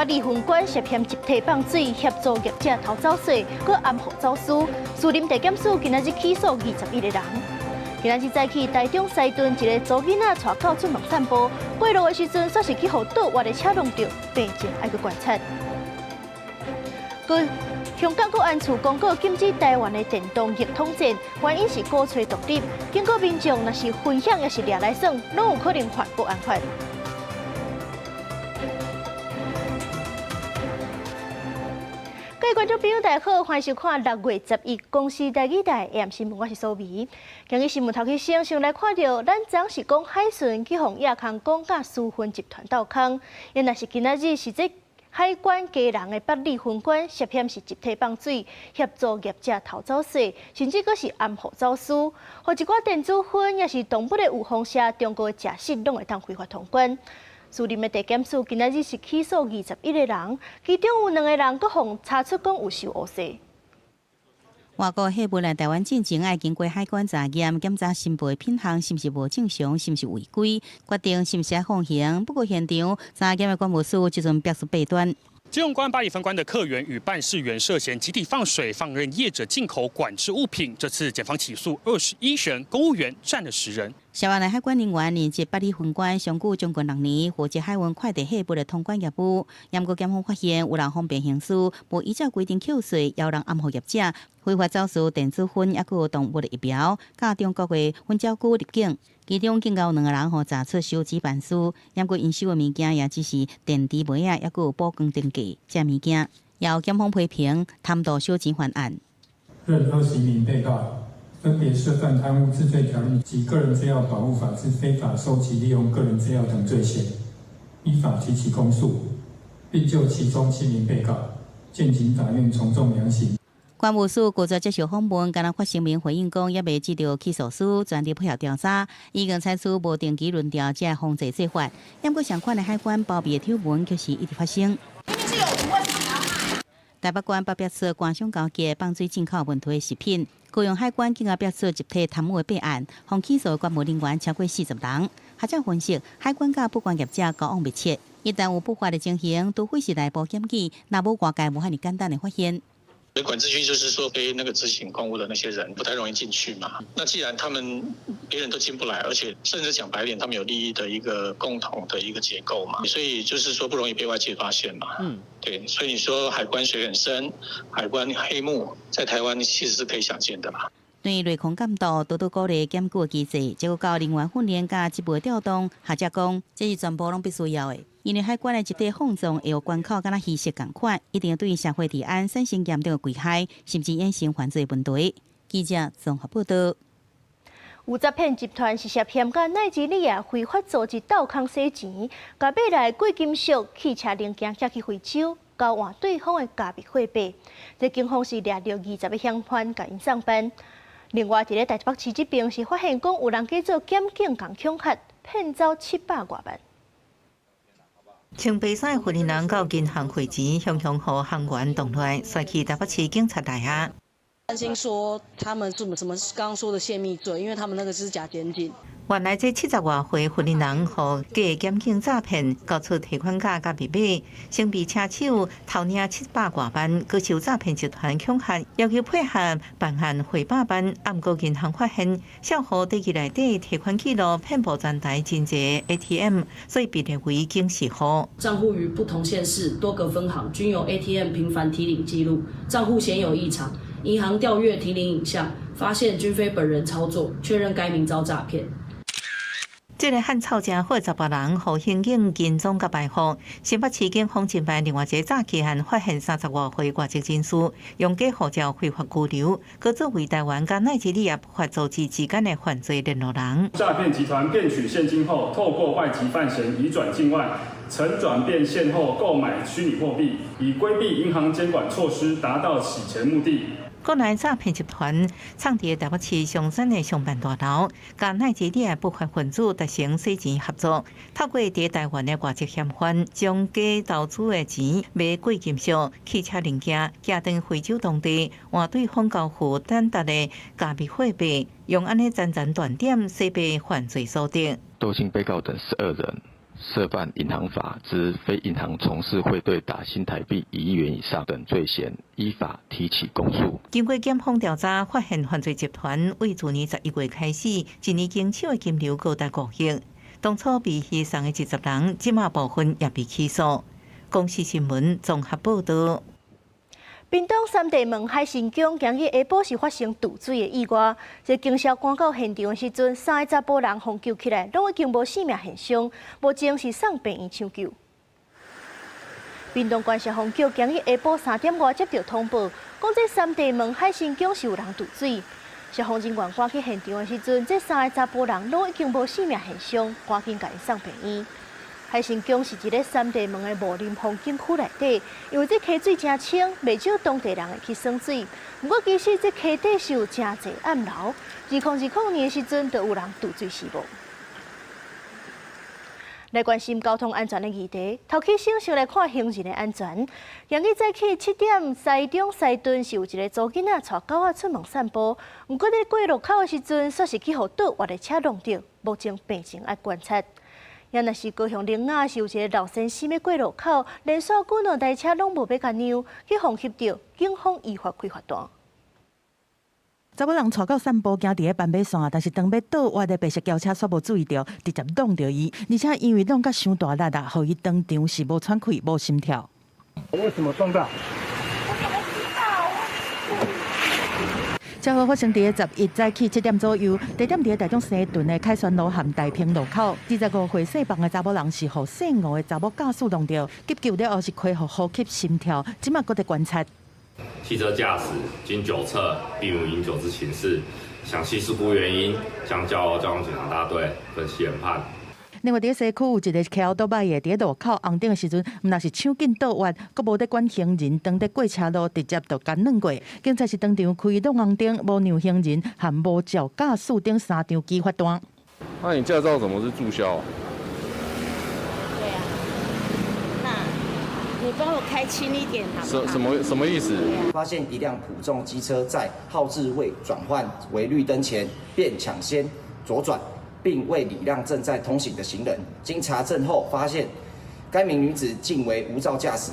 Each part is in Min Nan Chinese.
八里分館涉嫌集體放水，協助業者偷走稅，閣暗號走私。士林地檢署今仔日起訴21個人。今仔日早起，台中西屯一个查某囡仔帶狗出門散步，過路的時陣，煞是去予倒倚的車撞著，病情愛閣觀察。閣香港國安處公告禁止台灣的電動逆統戰，原因是鼓吹獨立，警告民眾若是分享抑是掠來耍，攏有可能犯國安法。各位觀眾朋友，大家好，歡迎收看6月11公視台語台 AM 新聞，我是蘇眉。今日新聞頭起先，先來看著，咱昨是講海巡去予野空講佮私分集團鬥空，𪜶若是今仔日是這海關基隆的八里分館涉嫌是集體放水，協助業者偷走稅，甚至閣是暗號走私，予一寡電子薰抑是動物的預防射，中國的食食攏會當非法通關。士林的地檢署今仔日是起訴21個人，其中有兩個人閣予查出講有收烏稅。外國貨物來台灣進前，愛經過海關查驗，檢查申報的品項是毋是無正常，是毋是違規，決定是毋是愛放行。不過現場查驗的關務署這陣表示弊端。金融關八里分關的課員與辦事員涉嫌集體放水，放任業者進口管制物品。這次檢方起訴21人，公務員佔了10人。涉案的海關人員任職八里分關，上久將近6年，負責海運快遞貨物的通關業務。毋過檢方發現有人方便行事，無依照規定扣稅，有人暗號業者非法走私電子薰，抑閣有動物的疫苗，佮中國的粉蕉菇入境。其中更有兩個人予查出收錢辦事，毋過𪜶收的物件也只是電池杯仔，抑閣有補光燈架這物件。由檢方批評貪圖小錢犯案。認21名被告，分別涉犯貪污治罪條例及個人資料保護法之非法收集利用個人資料等罪嫌，依法提起公訴，並就其中七名被告，建請法院從重量刑。關務署拒絕接受訪問，敢若發聲明回應講，猶未接著起訴書，全力配合調查，已經採取無定期輪調這防制做法。毋過相款的海關包庇的醜聞，卻是一直發生。台北縣北表出官商勾結放水進口問題食品，高雄海關更加爆出集體貪污的弊案，予起訴的關務人員超過40人。學者分析，海關佮不關業者交往密切，一旦有不法的情形，除非是內部檢舉，若無外界無遐爾簡單的發現。所以管制區就是說，非那個執行公務的那些人不太容易進去嘛。那既然他們別人都進不來，而且甚至講白點，他們有利益的一個共同的一個結構嘛，所以就是說不容易被外界發現嘛。對，所以你說海關水很深，海關黑幕在台灣其實是可以想見的嘛。對於內控監督，多多鼓勵檢舉機制，這個到人員訓練佮職務調動，學者講，這是全部攏必須要的。因為海關的集體放縱，會予關口敢若虛設仝款，一定對社會治安產生嚴重的危害，甚至衍生犯罪問題。記者綜合報道。有詐騙集團是涉嫌佮奈及利亞非法組織鬥空洗錢，共買來貴金屬、汽車零件寄去非洲，交換對方的加密貨幣。這警方是掠著20個嫌犯，共𪜶送辦。另外，佇咧台北市這邊是發現講有人假做檢警共恐嚇，騙走700外萬。穿白衫的雲林人到銀行匯錢，雄雄予行員擋落來，煞去台北市警察來啊。擔心說他們什麼什麼剛剛說的洩密罪，因為他們那個是假檢警。原來這70外歲雲林人予假檢警詐騙，交出提款卡佮密碼，先被車手偷領700外萬，閣受詐騙集團恐嚇，要求配合辦案匯百萬。毋過銀行發現，賬戶登記內底提款記錄遍佈全台真濟 ATM，所以被列為警示戶。賬戶於不同縣市多個分行均有 ATM 頻繁提領記錄，賬戶顯有異常。銀行調閱提領影像，發現均非本人操作，確認該名遭詐騙。這个漢草誠好查埔人，予刑警跟蹤佮埋伏。新北市警方偵辦另外一个詐欺案，發現30外歲外籍人士用假護照非法居留，閣作為台灣佮奈及利亞不法組織之間的犯罪聯絡人。詐騙集團騙取現金後，透過外籍犯嫌移轉境外，乘轉變現後購買虛擬貨幣，以規避銀行監管措施，達到洗錢目的。國內詐騙集團藏佇台北市松山的商辦大樓，佮奈及利亞不法分子達成洗錢合作，透過佇台灣的外籍嫌犯，將假投資的錢買貴金屬、汽車零件，寄轉非洲當地，換對方交付等值的加密貨幣，用按呢層層斷點洗白犯罪所得。竇姓被告等12人。涉犯銀行法之非銀行從事匯兌達新台幣1億元以上等罪嫌，依法提起公訴。經過檢方調查，發現犯罪集團為去年11月開始，一年經手的金流高達5億。當初被戲送的20人，這馬部分也被起訴。公視新聞綜合報導。屏東三地門海神宮今日下晡是發生墜水的意外，這警消趕到現場的時陣，三個查埔人予救起來，攏已經無性命現象，目前是送病院搶救。屏東縣消防局今日下晡3點外接到通報，講這三地門海神宮是有人墜水。消防人員趕去現場的時陣，這三個查埔人攏已經無性命現象，趕緊共𪜶送病院。海神宮是佇咧三地門的武林風景區內底，因為這溪水誠清，袂少當地人會去耍水。毋過其實這溪底是有誠濟暗流，2020年的時陣，就有人墜水死亡。來關心交通安全的議題，頭起先先來看行人的安全。今日早起7點，西中西屯是有一个查某囡仔帶狗仔出門散步，毋過佇過路口的時陣，煞是去予倒彎的車挵著，目前病情愛觀察。也若是高雄苓雅是有一个老先生欲過路口，連續幾兩台車攏無欲共讓，去予翕著，警方依法開罰單。查某人帶狗散步，行佇咧斑馬線，但是當欲倒彎的白色轎車煞無注意著，直接挵著伊，而且因為挵甲傷大力啦，予伊當場是無喘氣、無心跳。為什麼撞到？我怎麼知道？車禍發生佇咧11早起7點左右，地點佇咧台中西屯的凱旋路和大平路口。25歲姓彭的查某人是予姓吳的查某駕駛挵著，急救了後是恢復呼吸心跳，這馬閣佇觀察。汽車駕駛經酒測並無飲酒之情事，詳細事故原因將交交通警察大隊分析研判。另外，佇西區有一个騎歐多擺的，佇咧路口紅燈的時陣，毋但是搶緊倒彎，閣無咧管行人，當咧過車路，直接就共挵過。警察是當場開挵紅燈、無讓行人和無照駕駛等三張舉發單。那你駕照怎麼是註銷？對啊，那你幫我開輕一點好不好？什麼意思？發現一輛普眾機車在號誌未轉換為綠燈前，便搶先左轉。並未禮讓正在通行的行人。經查證後，發現該名女子竟為無照駕駛。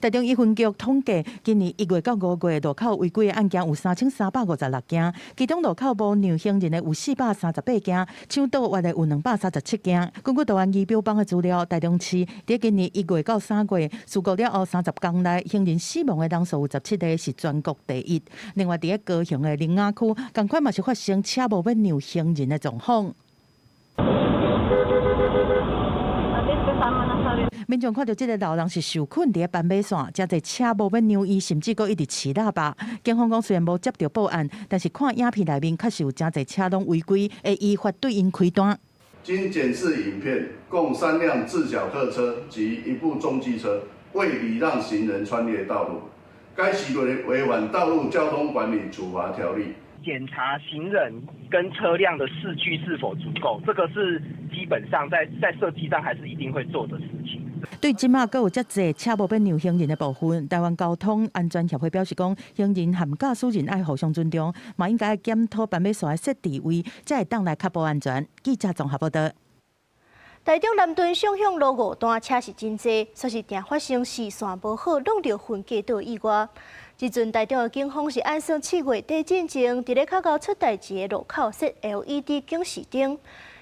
台中一分局統計，今年1月到5月路口違規的案件有3356件，其中路口無讓行人的有438件，搶倒彎的有237件。根據台灣儀表板的資料，台中市佇今年1月到3月事故了後30天內，行人死亡的人數有17個，是全國第一。另外，佇咧高雄的苓雅區，仝款嘛是發生車無欲讓行人的狀況。民眾看著這个老人是受困佇咧斑馬線，誠濟車無欲讓伊，甚至閣一直揤喇叭。警方講雖然無接著報案，但是看影片內面確實有誠濟車攏違規，會依法對𪜶開單。經檢視影片，共3輛自小客車及一部重機車未禮讓行人穿越道路，該行為違反道路交通管理處罰條例。檢查行人跟車輛的視距是否足夠，這個是基本上在設計上還是一定會做的事情。對這馬閣有遮濟車無欲讓行人的部分，台灣交通安全協會表示講，行人和駕駛人愛互相尊重，嘛應該檢討斑馬線的設置位，才會當來確保安全。記者綜合報導。台中南屯上向路五段車是真濟，煞是定發生視線無好，挵著分隔島意外。這陣台中的警方是按算7月底進前，佇咧較𠢕出代誌的路口設 LED 警示燈。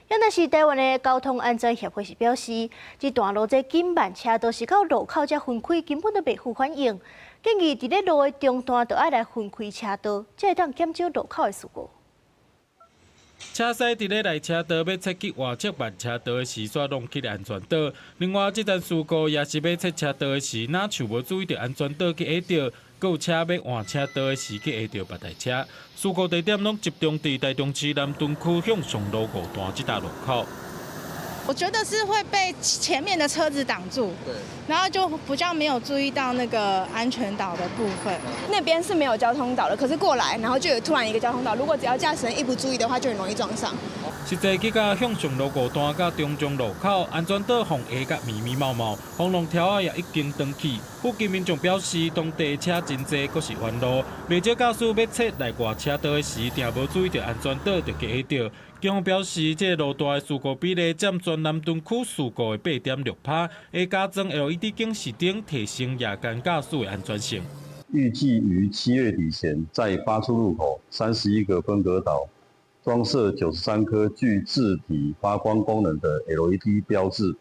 也若是台灣的交通安全協會是表示，這段路這緊慢車道是到路口才分開，根本都袂赴反應。建議佇咧路的中段就愛來分開車道，才會當減少路口的事故。車駛佇咧內車道欲切去外側慢車道的時，煞挵去安全島。另外，這單事故也是欲切車道的時，若像無注意著安全島去壓著，閣有車欲換車道的時去壓著別台車。事故地點攏集中佇台中市南屯區向上路五段這搭路口。我覺得是會被前面的車子擋住，然後就比較沒有注意到那個安全島的部分。那邊是沒有交通島的，可是過來，然後就有突然一個交通島，如果只要駕駛人一不注意的話，就很容易撞上。實際去到向上路五段佮中正路口，安全島予壓甲密密麻麻，風浪條仔也已經斷去。附近民眾表示，當地車真濟，閣是彎路，袂少駕駛欲切內外車道的時，定無注意著安全島就去壓著。警方表示，這個路段的事故比例佔全南屯區事故的8.6%，會加裝 LED 警示燈，提升夜間駕駛的安全性。預計於7月底前，在八處路口31個分隔島裝設93顆具自體發光功能的 LED 標誌。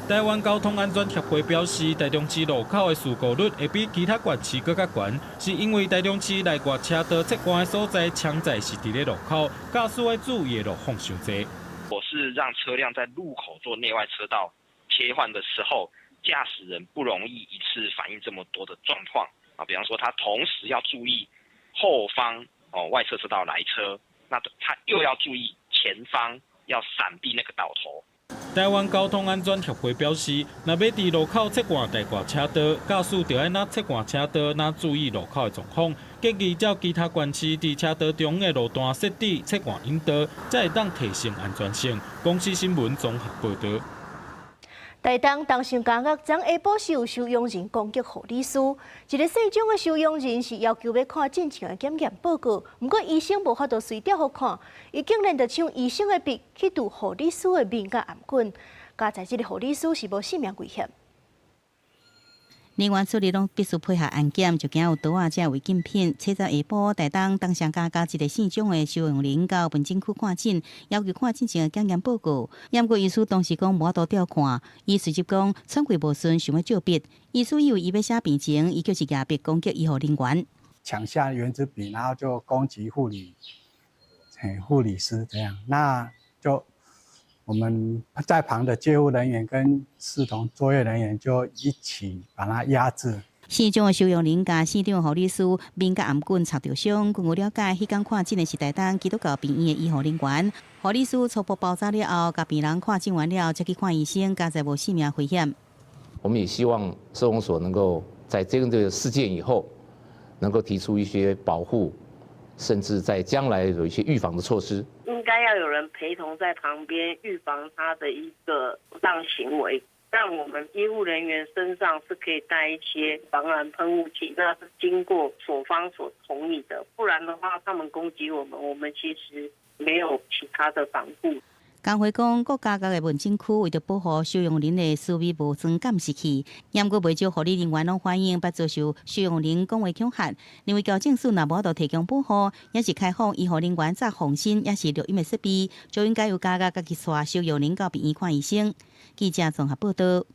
台灣交通安全協會表示，台中市路口的事故率會比其他縣市閣較懸，是因為台中市內外車道切換的所在，常在是佇咧路口，駕駛愛注意的路況傷濟。我是讓車輛在路口做內外車道切換的時候，駕駛人不容易一次反應這麼多的狀況啊，比方說他同時要注意後方哦外側車道來車，那他又要注意前方要閃避那個島頭。台灣交通安全協會表示，若欲佇路口切換內外車道，駕駛著愛若切換車道，若注意路口的狀況。建議照其他縣市佇車道中的路段設置切換引導，才會當提升安全性。公視新聞綜合報導。台東東成監獄昨下晡是有收容人攻擊護理師，一个姓張的收容人是要求欲看進前的檢驗報告，毋過醫生無法度隨調予看，伊竟然就搶醫生的筆去塗護理師的面佮頷頸，佳哉這个護理師是無性命危險。人員處理攏必須配合安檢，就驚有刀仔這違禁品。七十下晡，台東東成監獄一个姓張的收容人到門診區看診，要求看診前的檢驗報告。毋過醫師當時講無法度調看，伊隨即講喘氣無順，想欲借筆。醫師以為伊欲寫病情，伊就是舉筆攻擊醫護人員，搶下原子筆，然後就攻擊護理，護理師這樣，那就我們在旁的戒護人員跟視同作業人員就一起把他壓制。姓張的收容人共姓張的護理師面佮頷頸插著傷。據我了解，彼工看診的是台東基督教病院的醫護人員。護理師初步包紮了後，共病人看診完了，才去看醫生，佳哉無性命危險。我們也希望收容所能夠在這個事件以後，能夠提出一些保護，甚至在將來有一些預防的措施。應該要有人陪同在旁邊，預防他的一個不當行為。讓我們醫護人員身上是可以帶一些防狼噴霧劑，那是經過所方所同意的，不然的話，他們攻擊我們，我們其實沒有其他的防護。工會講，各監獄的門診區為著保護收容人的私密無裝監視器，毋過袂少護理人員攏反映，捌遭受收容人講話恐嚇，認為矯正署若無法度提供保護，抑是開放醫護人員紮防身，抑是錄音的設備，就應該由監獄家己帶收容人到病院看醫生。記者綜合報導。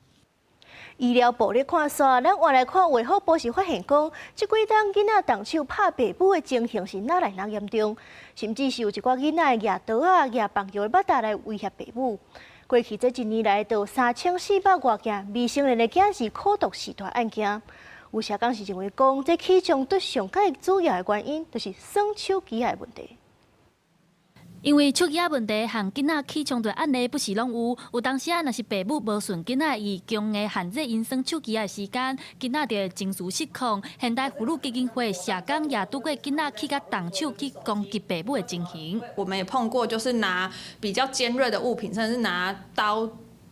醫療暴力看煞，咱換來看衛福部是發現講，這幾冬囡仔動手拍爸母的情形是愈來愈嚴重，甚至是有一寡囡仔會舉刀仔、舉棒球的捌仔來威脅爸母。過去這一年來，就有3400外件未成年的囝兒苦毒事大案件。有社工是認為講，這起衝突上蓋主要的原因，就是耍手機的問題。因為手機仔問題，和囡仔起衝突案例不時攏有。有當時仔若是爸母無順囡仔，伊強硬限制𪜶耍手機仔的時間，囡仔就會情緒失控。現代婦女基金會社工也拄過囡仔起佮動手去攻擊爸母的情形。我們也碰過，就是拿比較尖銳的物品，甚至是拿刀、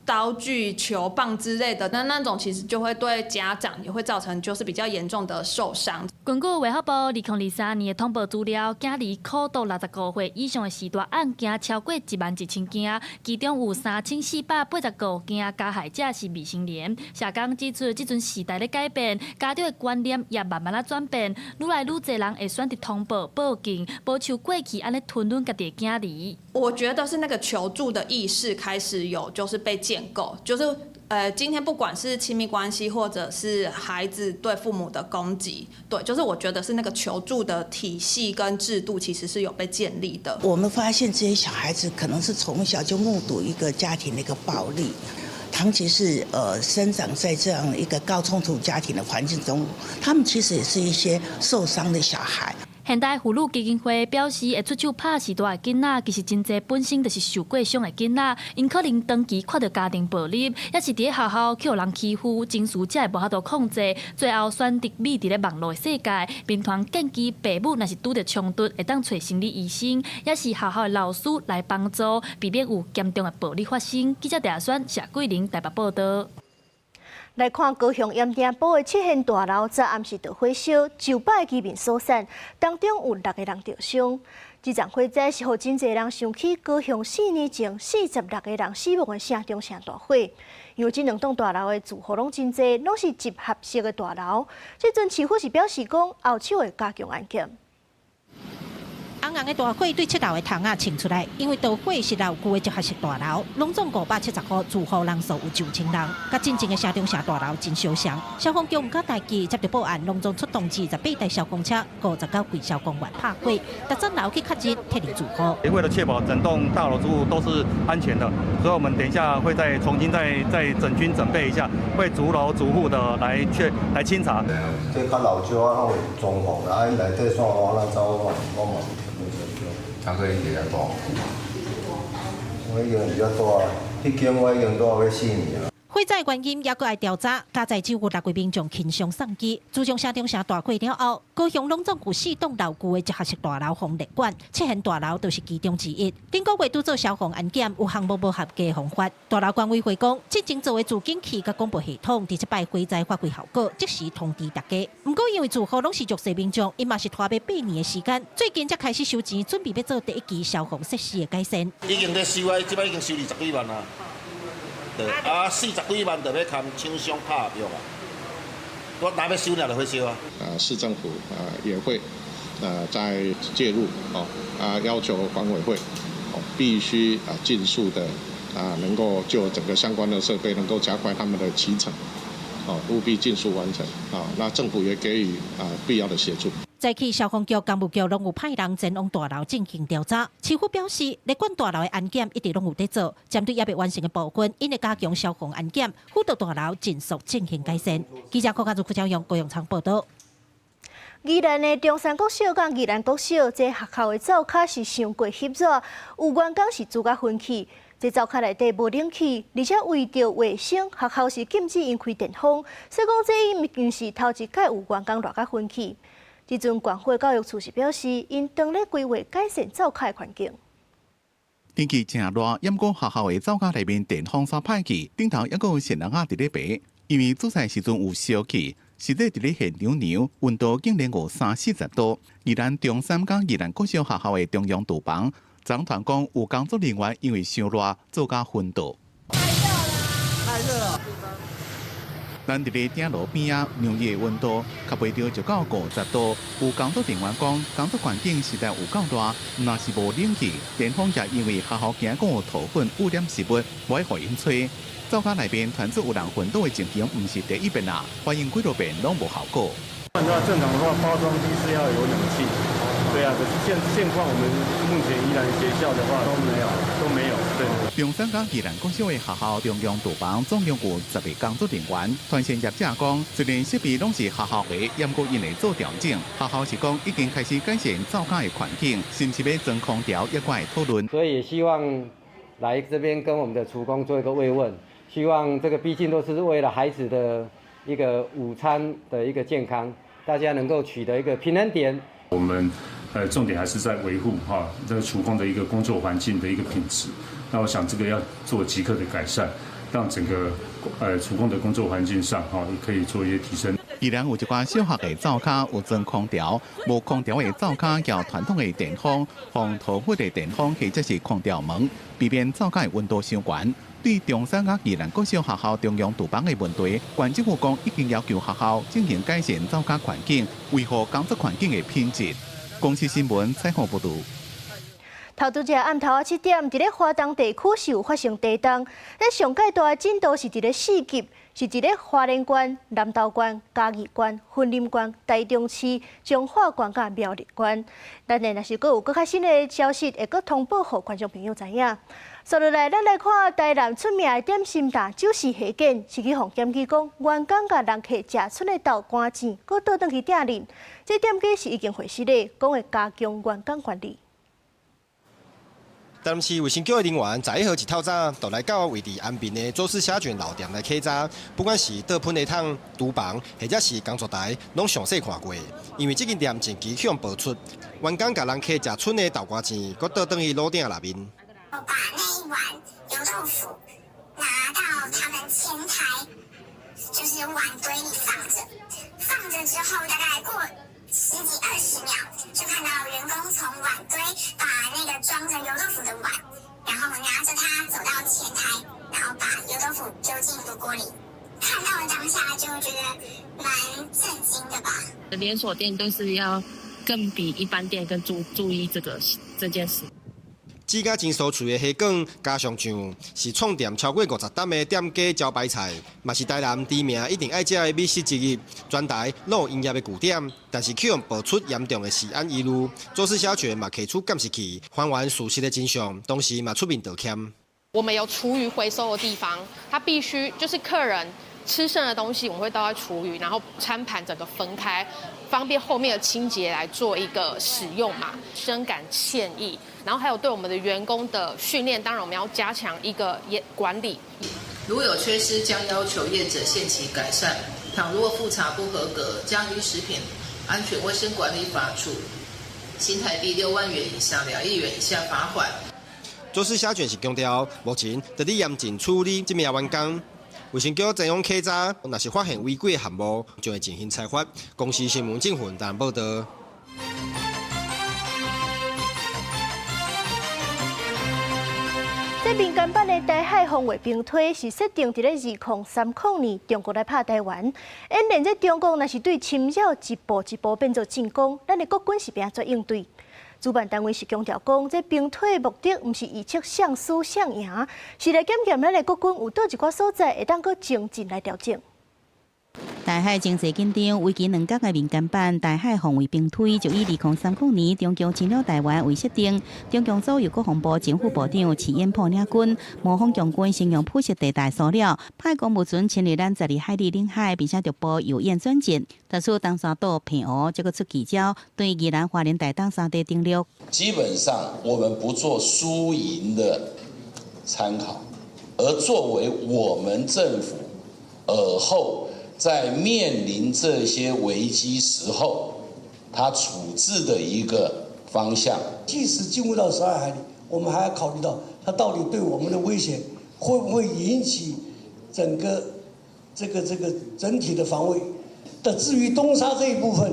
刀具、球棒之類的，那那種其實就會對家長也會造成就是比較嚴重的受傷。根據衛福部2023年的統報資料，囝兒苦毒65歲以上的序大案件超過11,000件，其中有3485件加害者是未成年。社工指出，這陣時代咧改變，家長的觀念也慢慢仔轉變，愈來愈濟人會選擇通報、報警，無像過去按呢吞忍家己的囝兒。我覺得是那個求助的意識開始有，就是被建構，就是今天不管是親密關係，或者是孩子對父母的攻擊，對，就是我覺得是那個求助的體系跟制度其實是有被建立的。我們發現這些小孩子可能是從小就目睹一個家庭的一個暴力，長期是生長在這樣一個高衝突家庭的環境中，他們其實也是一些受傷的小孩。現代婦女基金會表示，會出手拍序大的囡仔，其實真濟本身就是受過傷的囡仔，𪜶可能長期看著家庭暴力，抑是佇咧學校予人欺負，情緒才會無法度控制，最後選擇匿佇咧網路的世界。民團建議父母若是拄著衝突，會當揣心理醫生，抑是學校的老師來幫助，避免有嚴重的暴力發生。記者鄭選謝桂玲台北報導。來看高雄鹽埕埔的七賢大樓，昨暗時著火燒，900個居民疏散，當中有6個人著傷。這場火災是予真濟人想起高雄4年前46個人死亡的城中城大火。因為這兩棟大樓的住戶攏真濟，攏是集合式的大樓。這陣市府是表示講，後手會加強安檢。紅紅的大火對七樓的窗仔衝出來，因為著火是老舊的集合式大樓，攏總570戶住戶人數有9000人，佮進前的城中城大樓真相像。消防局毋敢代誌，接著報案，攏總出動28台消防車、59位消防員拍火，逐層樓去確認撤離住戶。為了確保整棟大樓住戶都是安全的，所以我們等一下會再重新再整軍準備一下，會逐樓逐戶的來清查。這較老舊啊，攏有裝潢啦，啊，內底線路哪走，我嘛有聽無清楚。大哥，你佇遐住？我已經佇遐住啊，彼間我已經住欲4年啊。火災原因猶閣愛調查，加在只有6位民眾輕傷送醫。自從城中城大火了後，高雄攏總有四棟老舊的集合式大樓予列管，七賢大樓就是其中之一。頂個月拄做消防安檢，有項目無合格予罰。大樓管委會講，進前做的自警器佮廣播系統，佇這擺火災發揮效果，即時通知大家。毋過因為住戶攏是弱勢民眾，𪜶嘛是拖欲8年的時間，最近才開始收錢，準備欲做第一期消防設施的改善。已經咧收啊，這擺已經收20幾萬啊。對，啊，40幾萬就欲共廠商拍合約啊，我若欲收爾就火燒啊。市政府也會再介入哦，啊要求管委會哦必須啊盡速的啊能夠就整個相關的設備能夠加快他們的期程，哦務必盡速完成啊。那政府也給予啊必要的協助。早起消防局、工務局攏有派人前往大樓進行調查。市府表示，列管大樓的安檢一直攏有佇做，針對猶未完成的部分，𪜶會加強消防安檢，輔導大樓盡速進行改善。記者柯家祖、柯昭勇、高永昌報導。宜蘭的中山國小佮宜蘭國小，這學校的灶跤是傷過翕熱，有員工是煮甲昏去。這灶跤內底無冷氣，而且為著衛生，學校是禁止𪜶開電風，所以講這已經毋是頭一擺有員工熱甲昏去。這陣縣府教育處是表示，𪜶當咧規劃改善灶跤的環境。天氣誠熱，毋過學校的灶跤內面電風扇歹去，頂頭猶閣有線人仔佇咧爬，因為煮菜時陣有燒氣，實際佇咧現場量溫度竟然有三四十度。宜蘭中山佮宜蘭國小學校的中央廚房，昨傳講有工作人員因為傷熱做甲昏倒。太熱啦！太熱了。咱佇咧鼎爐邊仔量伊的溫度，較袂著就到50度。有工作人員講，工作環境實在有夠熱，若是無冷氣，電風也因為學校驚講有塗粉污染食物，無愛予𪜶吹。灶跤內面傳出有人昏倒的情形，毋是第一遍啦，反映幾落遍攏無效果。按照正常的話，包裝機是要有冷氣，對啊。可是現況，我們目前宜蘭學校的話都沒有，都沒有。對。中山佮宜蘭國小的學校中央廚房總共有10個工作人員，傳線業者講，雖然設備攏是學校的，毋過𪜶會做調整。學校是講已經開始改善灶跤的環境，是毋是欲裝空調，猶閣會討論。所以也希望來這邊跟我們的廚工做一個慰問，希望這個畢竟都是為了孩子的一個午餐的一個健康，大家能夠取得一個平衡點。我們重點還是在維護哈這個廚工的一個工作環境的一個品質。那我想這個要做即刻的改善，讓整個廚工的工作環境上哈也可以做一些提升。宜蘭有一寡小學的灶跤有裝空調，無空調的灶跤較傳統的電風，防塗粉的電風或者是空調門，避免灶跤的溫度傷懸。對中山佮宜蘭國小學校中央廚房的問題，縣政府講已經要求學校進行改善灶跤環境，維護工作環境的品質。公視新聞採訪報導。頭拄仔暗頭仔7點，佇咧華東地區是有發生地動，咧上蓋大的震度是佇咧4級，是佇咧花蓮縣、南投縣、嘉義縣、雲林縣、台中市、彰化縣佮苗栗縣。咱呢，若是閣有閣較新的消息，會閣通報予觀眾朋友知影。紲落來，咱來看台南出名的點心店酒肆蝦卷，是去予檢舉講，員工共人客食賰的豆乾糋，閣倒轉去店裡。這店家是已經回實的，講會加強員工管理。台南市衛生局的人員11號一透早就來到位佇安平的左四蝦卷老店來稽查，不管是倒噴的桶、廚房，或者是工作台，攏詳細看過。因為這間店近期去予爆出，員工共人客食賰的豆乾糋，閣倒轉去爐鼎內面。把那一碗油豆腐拿到他們前台，就是碗堆裡放著，放著之後大概過十幾二十秒，就看到員工從碗堆把那個裝著油豆腐的碗，然後拿著它走到前台，然後把油豆腐丟進滷鍋裡。看到的當下就覺得蠻震驚的吧。連鎖店都是要更比一般店更注意這件事。這家真酥脆的蝦卷加上醬，是創店超過50擔的店家招牌菜，嘛是台南知名一定愛食的美食之一。全台攏有營業的據點，但是去予爆出嚴重的食安疑慮，左四蝦卷嘛提出監視器，還原事實的真相，同時嘛出面道歉。我們有廚餘回收的地方，它必須就是客人吃剩的東西，我們會倒在廚餘，然後餐盤整個分開，方便後面的清潔來做一個使用嘛。深感歉意，然後還有對我們的員工的訓練，當然我們要加強一個管理。如果有缺失，將要求業者限期改善。倘若複查不合格，將依食品安全衛生管理法處新台幣6萬元以上2億元以下罰款。左四蝦卷是強調，目前佇咧嚴正處理這名員工。衛生局前往稽查，若是發現違規的項目，就會進行裁罰。公視新聞鄭雲台報道。這民間版的台海防衛兵推是設定佇咧2030年，中國來拍台灣。演練這中國若是對侵擾一步一步變做進攻，咱的國軍是欲按怎應對？主辦單位是強調講，這兵推的目的毋是預測誰輸誰贏，是來檢驗咱的國軍有佗一寡所在會當閣精進來調整。台海情勢緊張，為期2工的民間版台海防衛兵推就以2030年中共侵略台灣為設定，中共左右國防部前副部長池延甫領軍，模仿共軍使用灰色地帶騷擾，派公務船侵入咱12海里領海，並且逐步由遠轉近，特殊東沙島澎湖，這個出奇招，對宜蘭花蓮台東三地登陸。基本上我們不做輸贏的參考，而作為我們政府爾後在面臨這些危機時候，他處置的一個方向。即使進入到12海里，我們還要考慮到它到底對我們的威脅會不會引起整個這個整體的防衛。但至於東沙這一部分，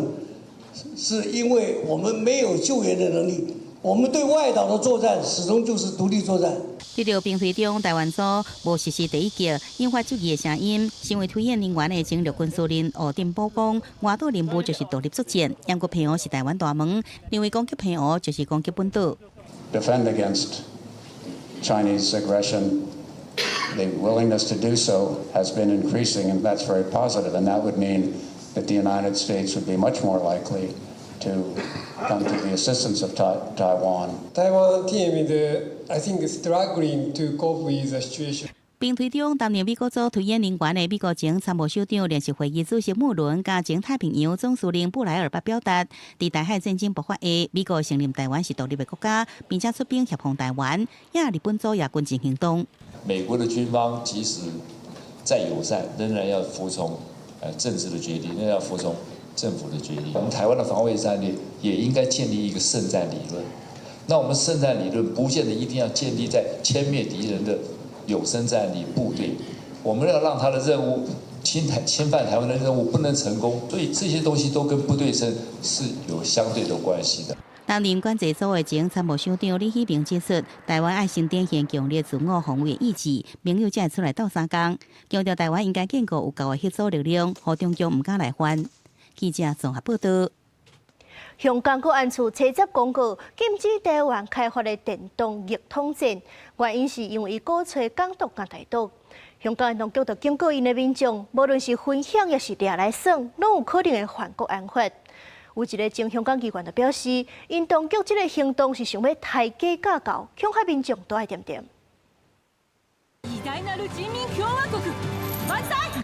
是因為我們沒有救援的能力，我們對外島的作戰始終就是獨立作戰。佇著兵推中，台灣組無實施第一擊，引發質疑的聲音。身為推演人員的前陸軍司令吳振寶講，外島任務就是獨立作戰，毋過澎湖是台灣大門，認為攻擊澎湖就是攻擊本島。 Defend against Chinese aggression, the willingness to do so has been increasing, and that's very positive. And that would mean that the United States would be much more likely to come to the assistance of Taiwan. Taiwan team is, I think, struggling to cope with the situation. 兵推中擔任美國組推演人員的美國前參謀首長聯席會議主席穆倫，佮前太平洋總司令布萊爾捌表達，佇台海戰爭爆發下，美國承認台灣是獨立的國家，並且出兵協防台灣，也日本組也軍事行動。美國的軍方即使再友善，仍然要服從政治的決定，仍然要服從政府的決定。我們台灣的防衛戰略也應該建立一個勝戰理論。那我們勝戰理論不見得一定要建立在殲滅敵人的有生戰力部隊，我們要讓他的任務侵犯台灣的任務不能成功，所以這些東西都跟不對稱是有相對的關係的。擔任管制組的前參謀首長李喜明指出，台灣愛先展現強烈自我防衛意志，盟友才會出來鬥相共，強調台灣應該建構有夠的嚇阻力量，予中共毋敢來犯。記者綜合報道。香港國安處車接公告禁止台灣開發的電動逆統戰，原因是因為伊鼓吹港獨佮台獨。香港當局就警告𪜶的民眾，無論是分享抑是掠來耍，攏有可能會犯國安法。有一个前香港議員就表示，𪜶當局這个行動是想欲刣雞教狗，恐嚇民眾都愛恬恬。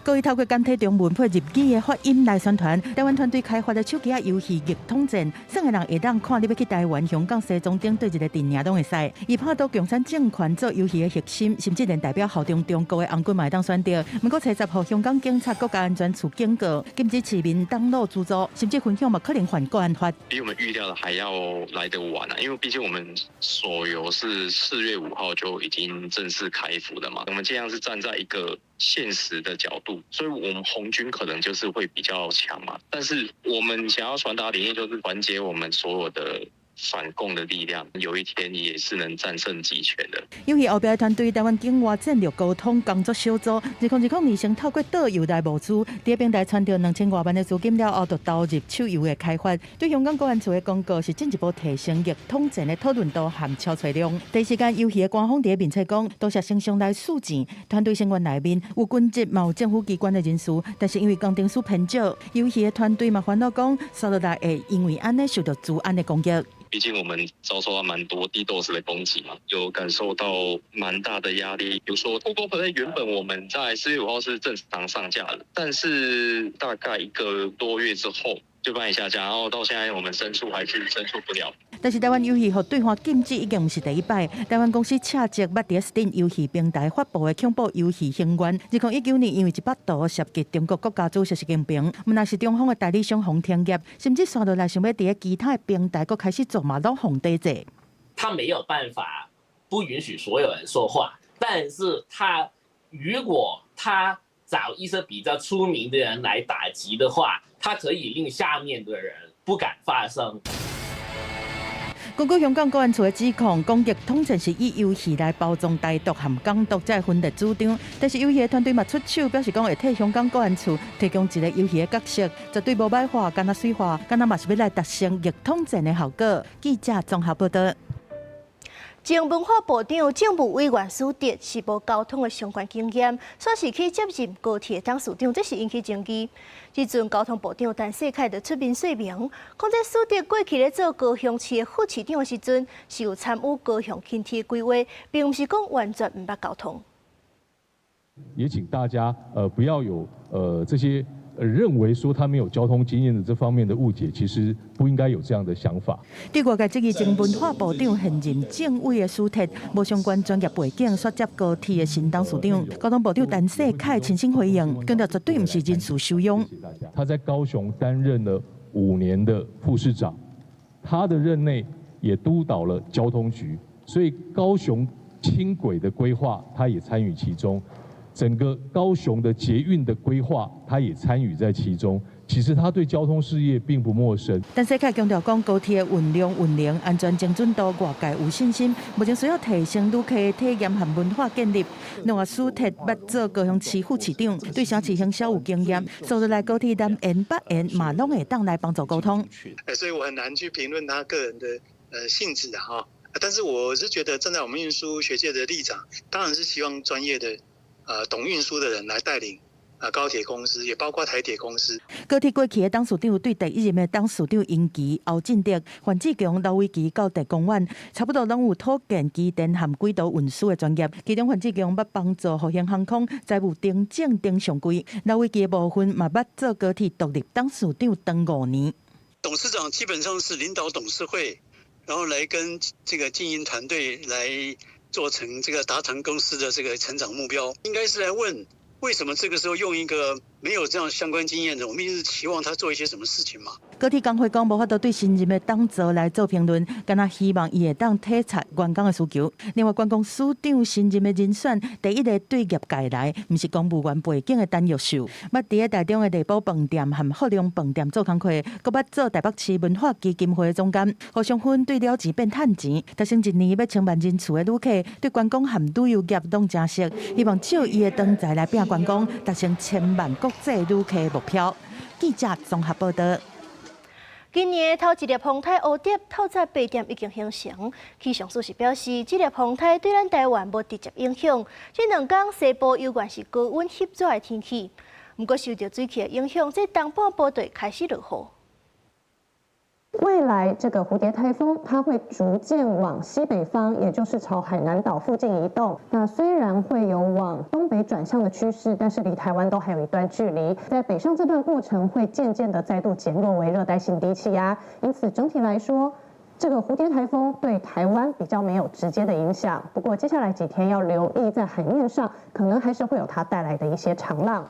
各位透過簡體中文配日語的發音來宣傳，台灣團隊開發的手機仔遊戲逆統戰，耍的人會當看你欲去台灣、香港、西藏等佗一个陣營攏會使。伊拍倒共產政權做遊戲的核心，甚至連代表效忠中國的紅軍嘛會當選擇。毋過，初10號香港警察國家安全處警告，禁止市民登錄資助，甚至分享嘛可能犯國安法。比我們預料的還要來得晚啊！因為畢竟我們手遊是4月5號就已經正式開服了嘛，我們盡量是站在一個現實的角度，所以我們紅軍可能就是會比較強嘛。但是我們想要傳達理念，就是團結我們所有的反共的力量，有一天也是能戰勝極權的。遊戲後壁團隊台灣境外戰略溝通工作小組，2020年先透過桌遊來募資，佇平台傳著2000外萬的資金了後，就投入手遊的開發。對香港國安處的廣告是進一步提升逆統戰的討論度和敲揣量。第一時間遊戲的官方佇面冊講，多謝廠商來注錢，團隊成員內面有軍職嘛有政府機關的人士，但是因為工程師偏少，遊戲的團隊嘛煩惱講，紲落來會因為按呢受到資安的攻擊。畢竟我們遭受到蠻多 DDoS 的攻擊嘛，有感受到蠻大的壓力。比如說，Google Play 原本我們在4月5號是正常上架的，但是大概一個多月之後就幫你下架，然後到現在我們申訴還是申訴不了。但是台灣遊戲予對岸禁止已經毋是第一擺。台灣公司赤澤捌佇 Steam 遊戲平台發布的恐怖遊戲刑願，2019年因為100圖涉及中國國家主席習近平，毋但是中方的代理商予停業，甚至紲落來想欲佇其他的平台閣開始做嘛，攏予抵制。他沒有辦法不允許所有人說話，但是他如果他找一些比較出名的人來打擊的話，他可以令下面的人不敢發聲。根據香港國安處的指控，講逆統戰是以遊戲來包裝台獨和港獨這分裂主張，但是遊戲的團隊嘛出手表示講會替香港國安處提供一個遊戲的角色，絕對無歹畫，敢若媠畫，敢若嘛是欲來達成逆統戰的效果。記者綜合報道。前文化部長政務委員蘇哲是無交通的相關經驗，煞是去接任高鐵董事長，這是引起爭議。這陣交通部長陳世凱就出面說明，講這蘇哲過去咧做高雄市的副市長的時陣，是有參與高雄輕鐵規劃，並毋是講完全毋捌交通。也請大家不要有這些認為說他沒有交通經驗的這方面的誤解，其實不應該有這樣的想法。對外界質疑前文化部長現任政委的蘇哲無相關專業背景，煞接高鐵的新董事長，交通部長陳世凱親身回應，強調絕對毋是人事收容。他在高雄擔任了5年的副市長，他的任內也督導了交通局，所以高雄輕軌的規劃，他也參與其中。整個高雄的捷運的規劃，他也參與在其中。其實他對交通事業並不陌生。陳世凱強調講，高鐵運量、運能、安全精準度，外界有信心。目前需要提升旅客的體驗和文化建立。另外，蘇哲捌做高雄市副市長，對城市行銷有經驗，所以來高鐵南延北延嘛，攏會當來幫助溝通。所以我很難去評論他個人的性質啊，但是我是覺得站在我們運輸學界的立場，當然是希望專業的。懂運輸的人來帶領啊高鐵公司，也包括台鐵公司。高鐵過去的董事長對第一任的董事長英奇、歐進德、范志強、劉維基到鄭公遠，差不多攏有土建、機電和軌道運輸的專業。其中范志強捌幫助復興航空財務重整頂上櫃，劉維基的部分嘛捌做高鐵獨立董事長長5年。董事長基本上是領導董事會，然後來跟這個經營團隊來做成這個達成公司的這個成長目標，應該是來問為什麼這個時候用一個沒有這樣相關經驗的，我們一直期望他做一些什麼事情嘛？高鐵工會講無法度對新任的董座來做評論，敢若希望伊會當體察員工的需求。另外，觀光署長新任的人選，第一个對業界來，毋是公務員背景的陳玉秀，捌佇咧台中的麗寶飯店和福隆飯店做工課，閣捌做台北市文化基金會的總監。胡雙芬對了錢變趁錢，達成一年欲千萬人次的旅客，對觀光和旅遊業攏誠熟，希望借伊的長才來拼觀光，達成千萬國際旅客的目標。記者綜合報道。今年頭一粒風颱烏蝶透早八點已經形成，氣象署是表示，這粒風颱對咱台灣無直接影響。這兩工西部猶原是高溫翕熱的天氣，毋過受著水氣的影響，這東半部就開始落雨。未來這個蝴蝶颱風，它會逐漸往西北方，也就是朝海南島附近移動。那雖然會有往東北轉向的趨勢，但是離台灣都還有一段距離。在北上這段過程，會漸漸的再度減弱為熱帶性低氣壓。因此整體來說，這個蝴蝶颱風對台灣比較沒有直接的影響。不過接下來幾天要留意，在海面上可能還是會有它帶來的一些長浪。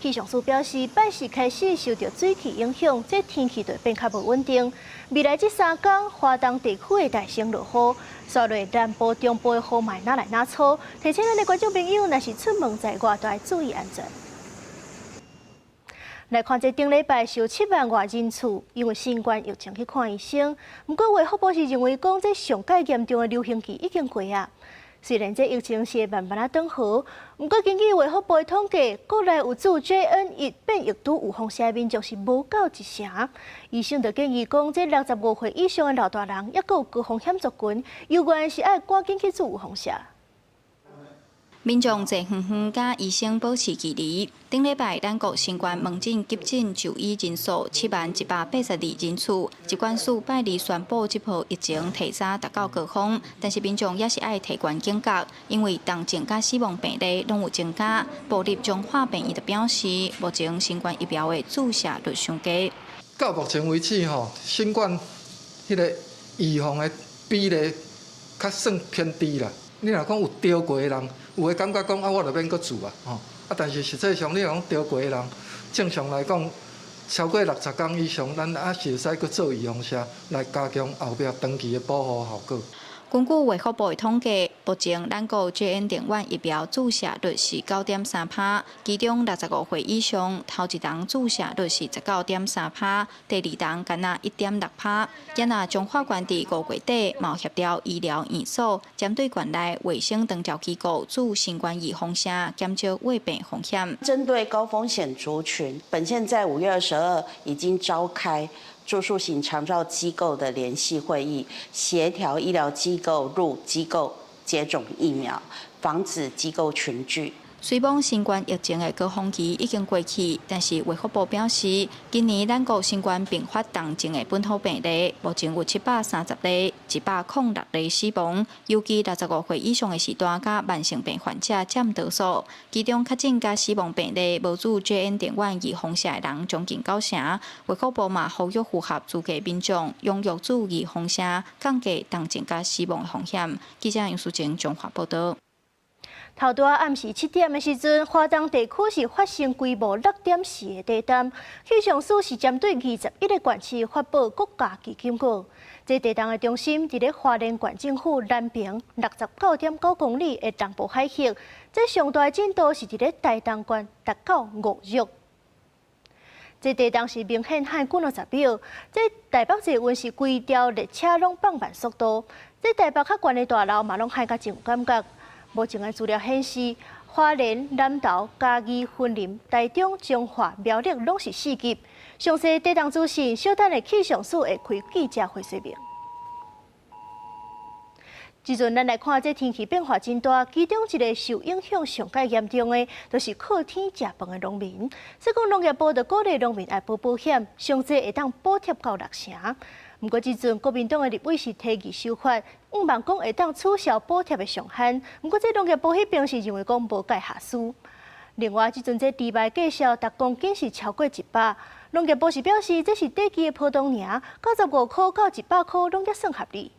氣象署表示，拜四開始受著水氣影響，這天氣就變較無穩定。未來這三工，華東地區會大先落雨，煞落南部、中部的雨嘛愈來愈粗。提醒咱的觀眾朋友，若是出門在外，都愛注意安全。來看這頂禮拜有7萬外人次因為新冠疫情去看醫生，毋過衛福部是認為講，這上蓋嚴重的流行期已經過啊。雖然這疫情是慢慢仔轉好，毋過根據衛福部的統計，國內有注 JN1 變異株預防射的民眾是無夠一成。醫生就建議講，這65歲以上的老大人，猶閣有高風險族群，猶原是愛趕緊去注預防射。民眾坐遠遠，佮醫生保持距離。頂禮拜，咱國新冠門診急診就醫人數70,182人次。疾管署拜二宣布，這波疫情提早達到高峰，但是民眾也是愛提懸警覺，因為重症佮死亡病例攏有增加。部立彰化病院就表示，目前新冠疫苗的注射率傷低。到目前為止，吼，新冠彼個預防的比例較算偏低啦。你若講有著過的人，有的感覺講啊，我就免閣注啊，吼啊，但是實際上你若講著過的人，正常來講，超過60工以上，咱還是會使閣做預防射，來加強後壁長期的保護效果。根據衛福部的統計，目前咱國 JN.1 疫苗注射率是9.3%，其中65歲以上頭一針注射率是19.3%，第二針干焦1.6%。今仔彰化縣佇5月底嘛協調醫療院所，針對縣內衛生長照機構注新冠預防射，減少患病風險。針對高風險族群，本縣在5月22已經召開住宿型長照機構的聯繫會議，協調醫療機構入機構接種疫苗，防止機構群聚。雖罔新冠疫情的高峰期已經過去，但是衛福部表示，今年咱國新冠併發重症的本土病例，目前有730例，106例死亡。尤其65歲以上的序大佮慢性病患者佔多數，其中確診佮死亡病例無注 JN.1 預防射的人將近九成。衛福部嘛呼籲符合資格民眾踴躍注預防射，降低重症佮死亡的風險。記者楊淑靜彰化報導。頭拄仔暗時7點的時陣，華東地區是發生規模6.4的地震，氣象署是針對21個縣市發布國家級警告。這地震的中心佇咧花蓮縣政府南平69.9公里的東部海域，這上大的震度是佇咧台東縣達到5級。這地震是明顯撼幾若十秒，這台北捷運是規條列車攏放慢速度，這台北較懸的大樓嘛攏撼甲真有感覺。目前的資料顯示，花蓮、南投、嘉義、雲林、台中、彰化、苗栗攏是4級。詳細地震資訊，稍等下氣象署會開記者會說明。這陣咱來看，這天氣變化真大，其中一個受影響上蓋嚴重的，就是靠天食飯的農民。所以講農業部就鼓勵農民愛保保險，上濟會當補貼到六成。毋過這陣國民黨的立委是提議修法，向望講會當取消補貼的上限。毋過這農業部彼邊是認為講無蓋下輸。另外，這陣這豬肉價數逐公斤是超過100，農業部是表示這是短期的波動爾，95箍到100箍攏猶算合理。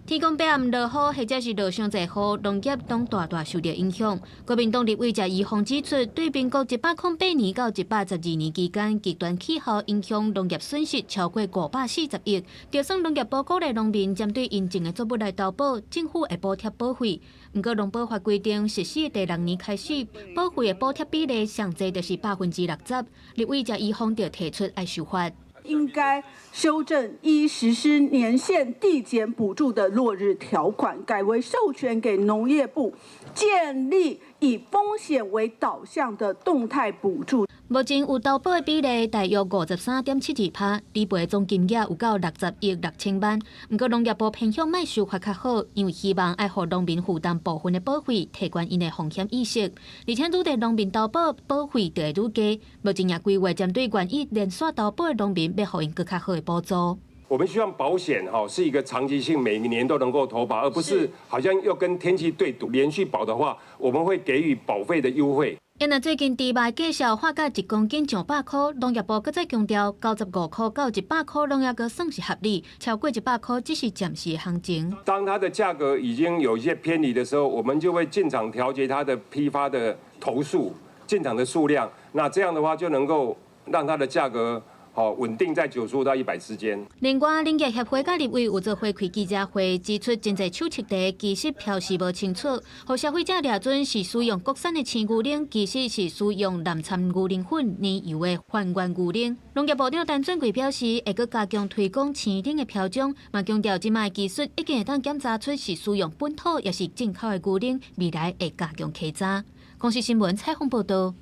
天公伯暗落雨，或者是落傷濟雨，農業攏大大受著影響。國民黨立委謝宜豐指出，對民國108年到112年期間，極端氣候影響農業損失超過540億。就算農業部鼓勵農民針對𪜶種的作物來投保，政府會補貼保費。毋過農保法規定實施的第六年開始，保費的補貼比例上濟就是60%。立委謝宜豐就提出愛修法。應該修正依實施年限遞減補助的落日條款，改為授權給農業部建立以風險為導向的動態補助。目前有投保的比例大約53.72%，理賠總金額有到60億6千萬。毋過農業部偏向莫受罰較好，因為希望愛予農民負擔部分的保費，提懸𪜶的風險意識。而且愈濟農民投保，保費就會愈低。目前也規劃針對願意連續投保的農民，欲予𪜶閣較好的補助。我們希望保險哈是一個長期性，每年都能夠投保，而不是好像要跟天氣對賭。連續保的話，我們會給予保費的優惠。因為最近豬肉價數化價1公斤上百箍，農業部閣再強調，95塊到100塊攏猶閣算是合理，超過100塊只是暫時的行情。當它的價格已經有一些偏離的時候，我們就會進場調節它的批發的頭數、進場的數量，那這樣的話就能夠讓它的價格好穩定在95到100之間。另外，林業協會佮立委有做伙開記者會，指出真濟手冊地其實標示無清楚，予消費者掠準是使用國產的鮮牛奶，其實是使用濫摻牛奶粉、奶油的還原牛奶。農業部長陳俊貴表示，會閣加強推廣鮮奶的標章，嘛強調這擺技術已經會當檢查出是使用本土抑是進口的牛奶，未來會加強稽查。公視新聞採訪報導。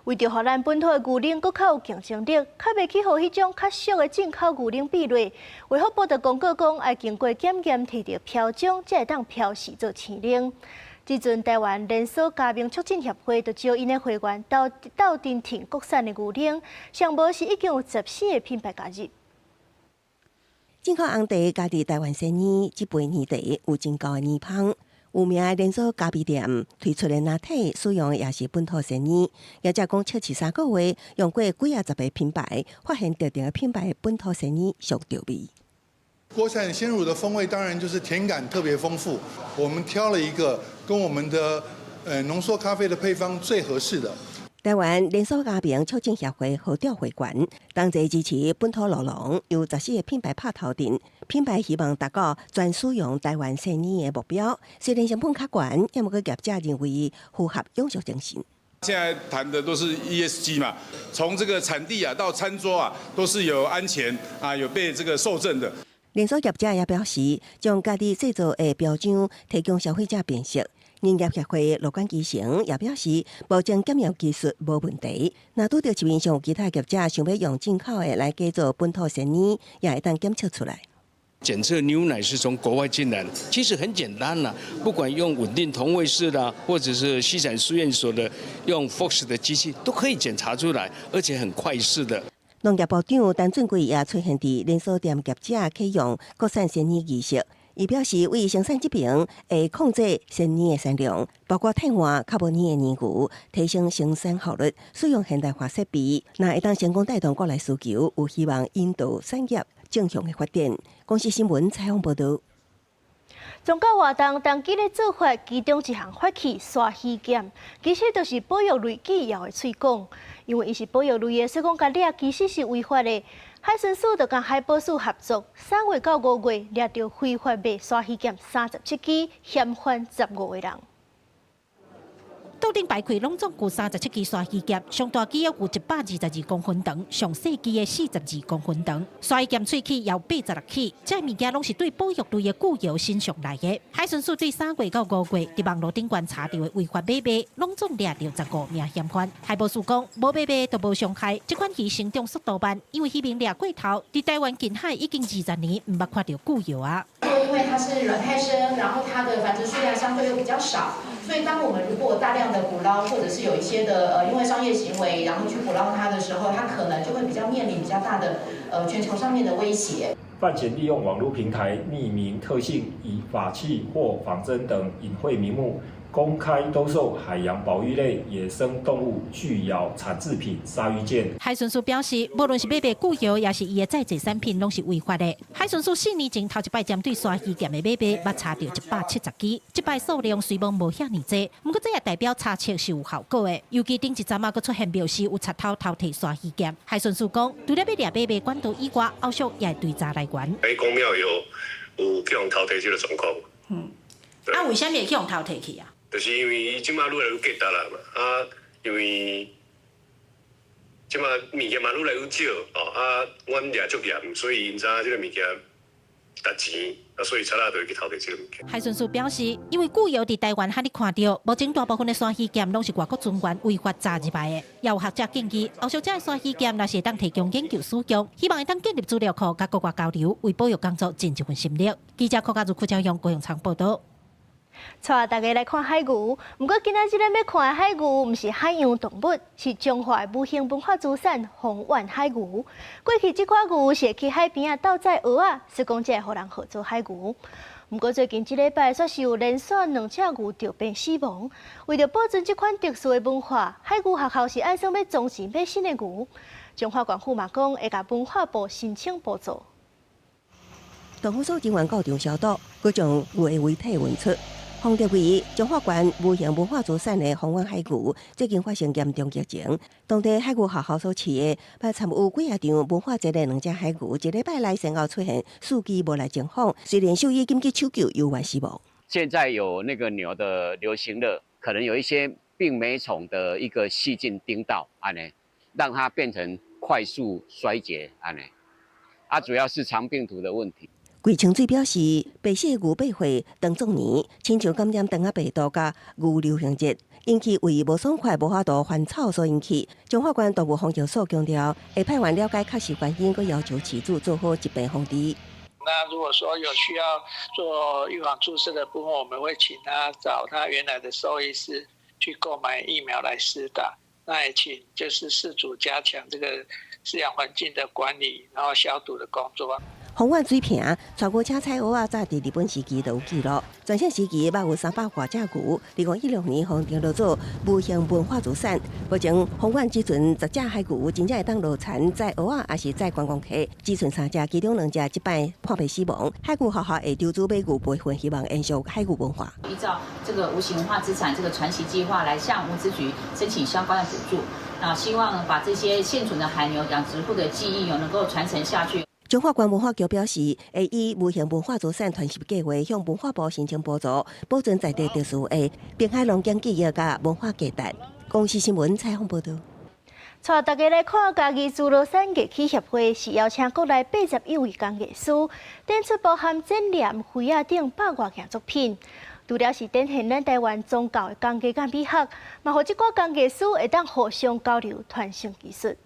為著予咱本土的牛奶閣較有競爭力，較袂去予彼種較俗的進口牛奶比落。衛福部就公告講，愛經過檢驗，提著標章，才會當標示做鮮奶。這陣台灣連鎖加盟促進協會就招𪜶的會員鬥鬥陣挺國產的牛奶，上無是已經有14個品牌加入。進口紅茶加佇台灣鮮奶，這杯奶茶有真厚的奶芳。有名的連鎖咖啡店推出的拿鐵，使用的也是本土鮮奶。業者講，測試3個月，用過幾仔十個品牌，發現特定的品牌本土鮮奶上著味。國產鮮乳的風味當然就是甜感特別豐富。我們挑了一個跟我們的濃縮咖啡的配方最合適的。台灣連鎖加盟促進協會號召會員，同齊支持本土酪農，有14個品牌拍頭陣，品牌希望達到全使用台灣鮮奶的目標。雖然成本較懸，毋過業者認為符合永續精神。現在談的都是 ESG 嘛，從這個產地啊到餐桌啊，都是有安全啊，有被這個受證的。連鎖業者也表示，將家己製造的標章提供消費者辨識。農業協會羅冠基成也表示，目前檢驗技術無問題。若拄著市面上有其他業者想欲用進口的來假做本土鮮奶，也會當檢測出來。檢測牛奶是從國外進來的，其實很簡單啦，不管用穩定同位素啦，或者是西產試驗所的用 Fox 的機器，都可以檢查出來，而且很快速的。農業部長陳俊貴也出現佇連鎖店業者啟用國產鮮奶儀式。伊表示，為生產這爿會控制鮮奶的產量，包括替換較無奶的奶牛，提升生產效率，使用現代化設備，若會當成功帶動國內需求，有希望引導產業正向的發展。公視新聞採訪報導。宗教活動當今咧做法，其中一項法器鯊魚劍，其實就是保育類巨鷂的喙管，因為伊是保育類的，所以講共掠其實是違法的。海巡署就佮海保署合作，3月到5月掠著非法賣鯊魚劍37支，嫌犯15個人。島頂排開攏總有37支鯊魚劍，上大支有122公分長，上細支的42公分長。鯊魚劍喙齒有86齒，這物件攏是對保育類的巨鷂身上來的。海巡署對3月到5月佇網路頂懸查著的違法買賣，攏總掠著15名嫌犯。海保署講，無買賣就無傷害。這款魚成長速度慢，因為漁民掠過頭，佇台灣近海已經20年毋捌看著巨鷂啊。因為它是卵胎生，然後它的繁殖數量相對又比較少，所以當我們如果大量的捕撈，或者是有一些的因為商業行為，然後去捕撈它的時候，它可能就會比較面臨比較大的全球上面的威脅。犯嫌利用網絡平台匿名特性，以法器或仿真等隱晦名目，公開兜售海洋保育類野生動物巨鷂產製品鯊魚劍。海巡署表示，無論是買賣巨鷂，抑是伊的再製產品，攏是違法的。海巡署4年前頭一擺針對鯊魚劍的買賣，捌查著170支，這擺數量雖罔無遐爾濟，毋過這也代表查冊是有效果的。尤其頂一陣仔閣出現廟時有賊偷偷提鯊魚劍，海巡署講，除了欲掠買賣管道以外，後續也會追查來源。喺宮廟有去予偷提這個狀況。啊，為啥物會去予偷提去啊？就是因為伊這馬愈來愈價值啦嘛，啊，因為這馬物件嘛愈來愈少哦，啊，阮掠足嚴，所以𪜶知影這個物件值錢，啊，所以賊仔就會去偷摕這个物件。海巡署表示，因為舊有佇台灣罕咧看著，目前大部分的鯊魚劍攏是外國船員違法鍘入來的。也有學者建議，後續這个鯊魚劍若是會當提供研究使用，希望會當建立資料庫，佮國外交流，為保育工作盡一份心力。記者柯家如、柯昭陽、高永昌報導。帶大家來看海牛，毋過今仔日咱欲看的海牛，毋是海洋動物，是彰化的無形文化資產豐原海牛。過去這款牛是會去海邊仔鬥載蚵仔，所以講才會予人號做海牛。毋過最近這禮拜，煞是有連續兩隻牛著病死亡。為著保存這款特殊的文化，海牛學校是按算欲裝錢買新的牛。彰化縣府嘛講，會共文化部申請補助。動保所人員到場消毒，閣將牛的遺體運出。封著位彰化縣無形文化資產的豐原海牛，最近發生嚴重疫情。當地海牛學校所飼的，捌參與幾仔場文化節的兩隻海牛，一禮拜內先後出現四肢無力情況，雖然獸醫緊急搶救，猶原死亡。現在有那個牛的流行熱，可能有一些病媒蟲的一個細菌叮到，按呢，讓它變成快速衰竭，按呢，啊，主要是腸病毒的問題。桂清水表示，白色牛八歲當壯年，親像感染腸仔病毒佮牛流行熱，引起胃無爽快、無法度翻草所引起。彰化縣動物防疫所強調，會派員了解確實原因，閣要求飼主做好疾病防治。那如果說有需要做預防注射的部分，我們會請他找他原來的獸醫師去購買疫苗來施打。那也請就是飼主加強這個飼養環境的管理，然後消毒的工作。豐原水坪，帶牛車採蚵仔，早佇日本時期就有記錄。全盛時期捌有300外隻牛。2016年予登錄做無形文化資產。目前豐原只存10隻海牛，真正會當落田載蚵仔，抑是載觀光客，只剩三隻，其中兩隻這擺破病死亡。海牛學校會籌資買牛培訓，希望延續海牛文化。依照這個無形文化資產這個傳習計劃來向文資局申請相關的補助，那希望把這些現存的海牛養殖戶的技藝能夠傳承下去。彰化縣文化局表示，會以無形文化資產傳習計劃向文化部申請補助，保存在地特殊的濱海農耕記憶佮文化價值。公視新聞採訪報導。帶大家來看，嘉義諸羅山藝器協會是邀請國內81位工藝師，展出包含剪黏、花仔等百外件作品。除了是展現咱台灣宗教的工藝佮美學，嘛予這寡工藝師會當互相交流、傳承技術。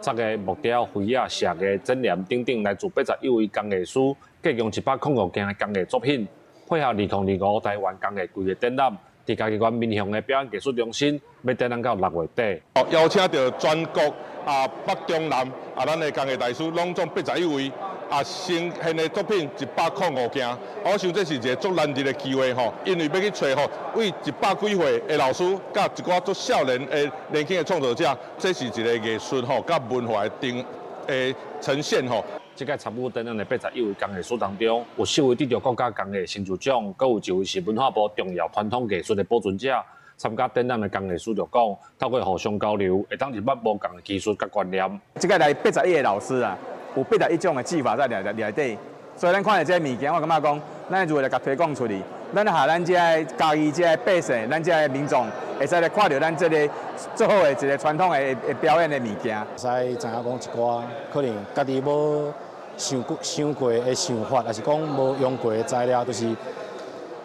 十個木雕、花仔、石藝、剪黏等等，來自81位工藝師，計共105件的工藝作品，配合2025台灣工藝季的展覽，佇嘉義縣民雄的表演藝術中心，欲展覽到6月底。哦，邀請著全國啊北中南啊，咱的工藝大師攏總81位啊，呈現的作品105件。我想這是一个足難得的機會吼，因為欲去揣吼，對100幾歲的老師，佮一寡足少年的年輕的創作者，這是一个藝術吼，佮文化的定的呈現吼。這屆參與展覽的81位工藝師當中，有四位得著國家工藝成就獎，閣有一位是文化部重要傳統藝術的保存者。參加展覽的工藝師就講，透過互相交流，會當認捌無仝的技術佮觀念。這屆來81個老師啊，有81種的技法在內內底，所以咱看著這个物件，我感覺講，咱如何來共推廣出去，咱予咱這个嘉義這个百姓，咱這个民眾，會使來看著咱這个足好的一个傳統的的表演的物件。會使知影講一寡可能家己無想過想過的想法，抑是講無用過的材料，就是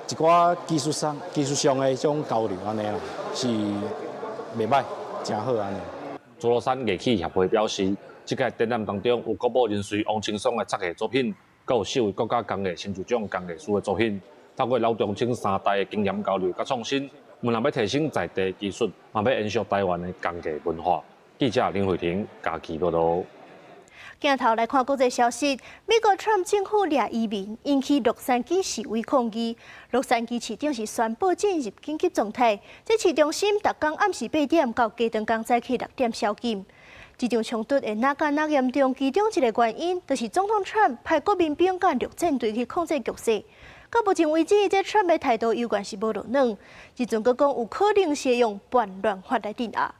一寡技術上技術上的這種交流按呢啦，是袂䆀，誠好按呢。諸羅山藝器協會表示，這屆展覽當中有國寶人瑞王清爽的漆藝作品，閣有四位國家工藝成就獎工藝師的作品。透過老中青三代的經驗交流佮創新，毋但欲提升在地技術，嘛欲延續台灣的工藝文化。記者林慧婷嘉義報導。鏡頭來看國際消息，美國川普政府掠移民，引起洛杉磯示威抗議。洛杉磯市長是宣布進入緊急狀態，這市中心逐工暗時8點到隔頓工早起6點宵禁。這場衝突會若敢若嚴重，其中一个原因就是總統川普派國民兵佮陸戰隊去控制局勢。到目前為止，這川普的態度猶原是無落軟，這陣閣講有可能是用叛亂法來鎮壓。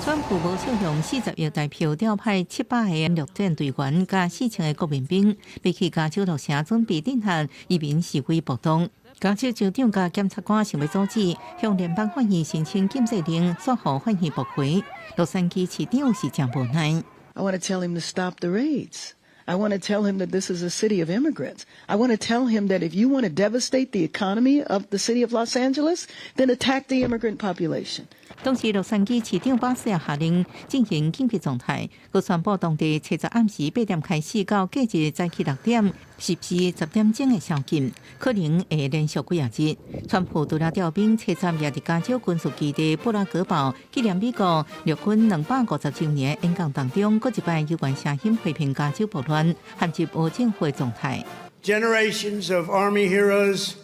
川普無少用40億台票調派700個陸戰隊員佮4000個國民兵，欲去加州洛城準備鎮壓移民示威暴動。加州州長佮檢察官想欲阻止，向聯邦法院申請禁制令，煞予法院駁回。洛杉磯市長是誠無奈。 I want to tell him to stop the raids. I want to tell him that this is a city of immigrants. I want to tell him that if you want to devastate the economy of the city of Los Angeles, then attack the immigrant population. 當時洛杉磯市長巴斯也下令進行緊急狀態，閣宣布當地初十暗時8點開始到隔日早起6點實施10點鐘的宵禁，可能會連續幾仔日。川普除了調兵初十也佇加州軍事基地布拉格堡紀念美國陸軍250週年演講當中，閣一擺有關聲音批評加州暴亂，陷入無政府狀態。 Generations of Army heroes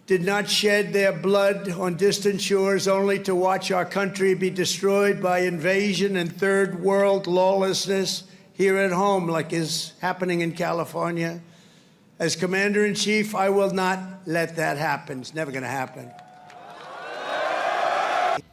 did not shed their blood on distant shores only to watch our country be destroyed by invasion and third world lawlessness here at home, like is happening in California. As Commander in Chief, I will not let that happen. It's never going to happen.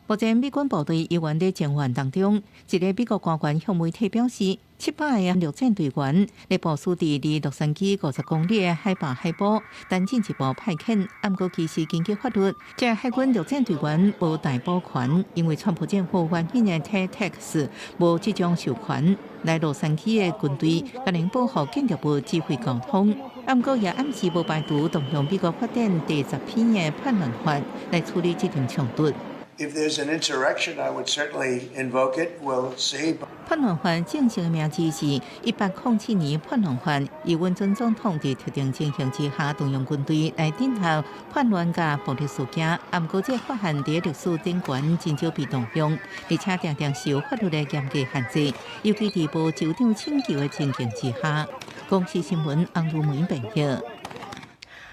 目前美軍部隊依然佇前線當中，一个美國官員向媒體表示，700个陸戰隊員咧部署佇離洛杉磯50公里的海拔海埔，等進一步派遣。毋過其實根據法律，這海軍陸戰隊員無逮捕權，因為川普政府援引的 TACTICS 無這種授權。來洛杉磯的軍隊，共能保護建築物指揮溝通。毋過也暗示無排除動用美國法典第10篇的叛亂法來處理這場衝突。 If there's an insurrection, I would certainly invoke it. We'll see. 叛亂法正式的名字是1807年叛亂法，伊允准總統佇特定情形之下動用軍隊來鎮壓叛亂佮暴力事件。毋過，這個法案佇歷史頂懸真少被動用，而且定定受法律的嚴格限制，尤其佇無州長請求的情形之下。公視新聞洪如梅編譯。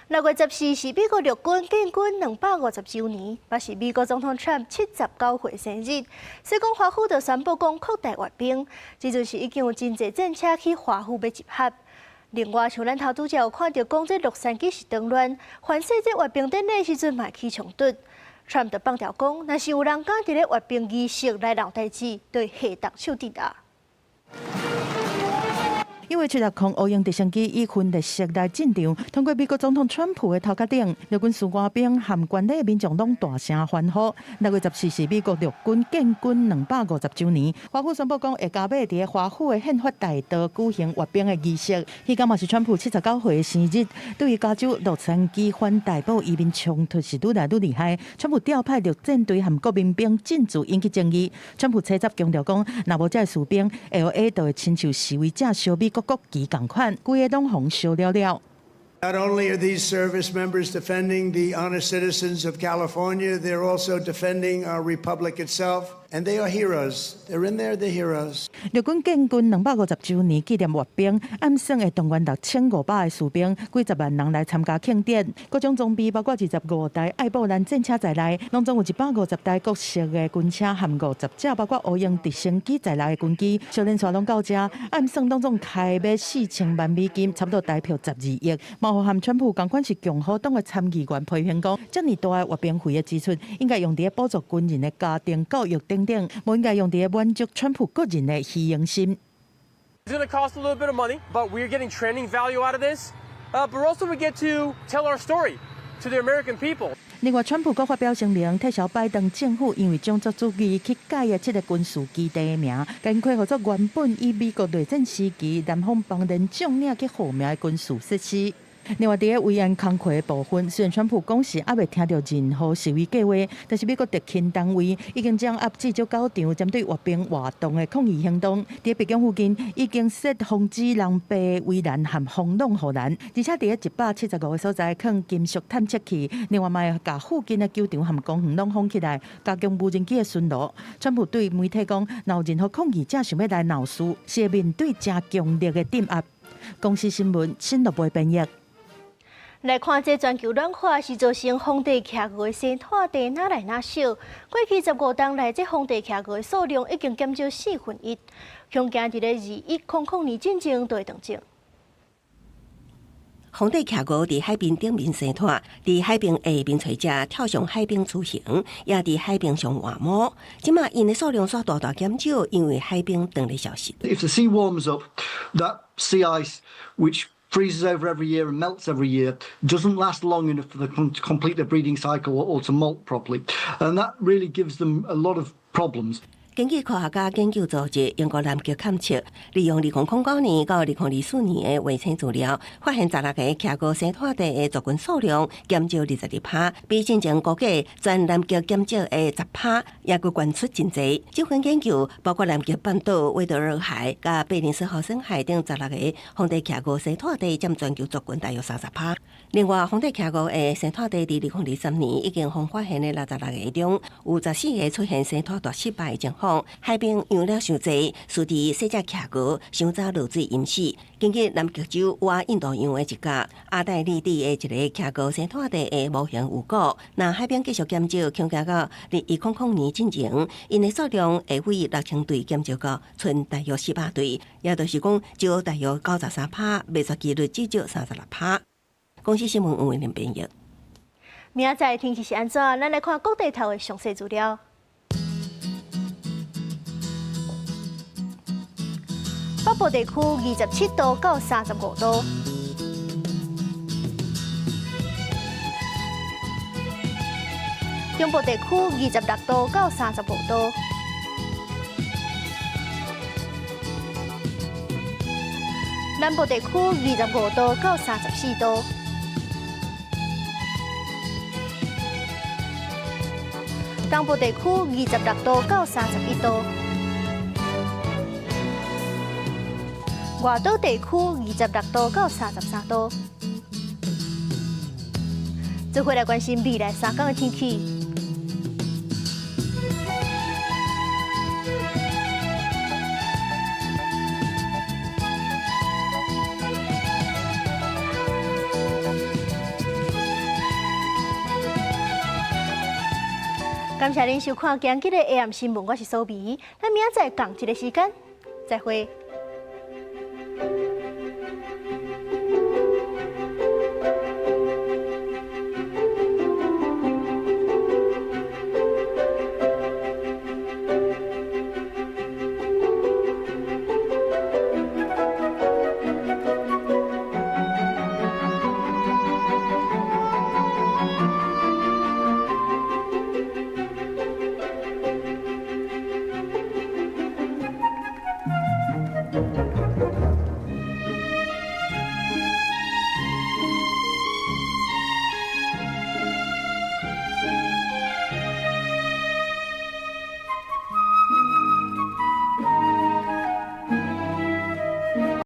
6月14是美國陸軍建軍250週年，也是美國總統川普79歲生日。所以講華府就宣布講擴大閱兵，這陣時已經有真濟戰車去華府欲集合。另外，像咱頭拄才有看著講，這洛杉磯是動亂，凡勢這閱兵典禮時陣嘛起衝突。川普就放調講，若是有人敢佇咧閱兵儀式來鬧代誌，就會下動手鎮壓。因為76空烏鷹直升機以訓練式來進場，通過美國總統川普的頭殼頂，陸軍士官兵和觀禮民眾攏大聲歡呼。6月14是美國陸軍建軍250週年，華府宣布講會加碼佇華府的憲法大道舉行閱兵的儀式。彼工嘛是川普79歲的生日。對於加州洛杉磯反逮捕移民衝突是愈來愈厲害，川普調派陸戰隊和國民兵進駐引起爭議。川普初十強調講，若無這个士兵，L.A. 就會親像示威者燒美國國旗仝款，規个攏予燒了了。 Not only are these service members defending the honest citizens of California, they're also defending our republic itself. And they are heroes. They're in there, they're heroes. 陸軍建軍250週年紀念閱兵，按算會動員6500個士兵，幾十萬人來參加慶典。各種裝備包括25台艾布蘭戰車在內，攏總有150台各式的軍車和50架包括烏鷹直升機在內的軍機。小連續攏到遮，按算攏總開欲4000萬美金，差不多台票12億。嘛予和川普仝款是共和黨的參議員批評講，遮爾大的閱兵費的支出，應該用佇咧補助軍人的家庭教育等等，無應該用佇咧滿足川普個人的虛榮心。 It's going to cost a little bit of money, but we're getting training value out of this. But also we get to tell our story to the American people. 另外，川普閣發表聲明，撤銷拜登政府因為種族主義去改的這个軍事基地的名，共恢復做原本以美國內戰時期南方邦聯將領去號名的軍事設施。另外，佇咧維安工課的部分，雖然川普講是猶未聽著任何示威計劃，但是美國特勤單位已經掌握至少九場針對閱兵活動的抗議行動。佇白宮附近已經設防止人爬圍欄和防狼護欄，而且佇咧175個所在囥金屬探測器。另外，嘛會共附近的球場和公園攏封起來，加強無人機的巡邏。川普對媒體講，若有任何抗議者想欲來鬧事，是會面對誠強力的鎮壓。公視新聞新樂貝編譯。來看這全球暖化是造成荒地企鵝的生態地愈來愈少。過去15冬來，這荒地企鵝的數量已經減少1/4，恐驚佇咧2100年進前就會斷絕。荒地企鵝佇海邊頂面生湠，佇海邊下面揣食，跳上海邊出行，也佇海邊上換毛。這馬𪜶的數量煞大大減少，因為海冰當咧消失。 If the sea warms up, that sea ice, which freezes over every year and melts every year, doesn't last long enough for them to complete the breeding cycle or to molt properly. And that really gives them a lot of problems. 根據科學家研究組織英國南極勘測，利用2009年到2024年的衛星資料，發現16个企鵝生態地的族群數量減少22%，比進前估計全南極減少的10%，猶閣懸出真濟。這份研究包括南極半島、威德爾海、佮貝林斯豪森海等16个荒地企鵝生態地，佔全球族群大約30%。另外，荒地企鵝的生態地佇2023年已經發現的66个中，有14个出現生態大失敗的情況。海冰融了傷濟，使得細隻企鵝傷早落水淹死。根據南極洲倚印度洋的一角，阿黛利蒂的一个企鵝生態地的模型預估，若海冰繼續減少，恐驚到2100年進前，𪜶的數量會為6000對減少到賰大約400對，也就是講少大約93%，滅絕幾率至少36%。公視新聞黃慧玲編譯。明仔載天氣是按怎？咱來看各地頭的詳細資料。北部地區27度到35度，中部地區26度到35度，南部地區25度到34度，東部地區26度到31度。外島地區26度到33度。做伙來關心未來3天的天氣。感謝您收看今日的 AM 新聞，我是蘇美。咱明仔載仝一个時間，再會。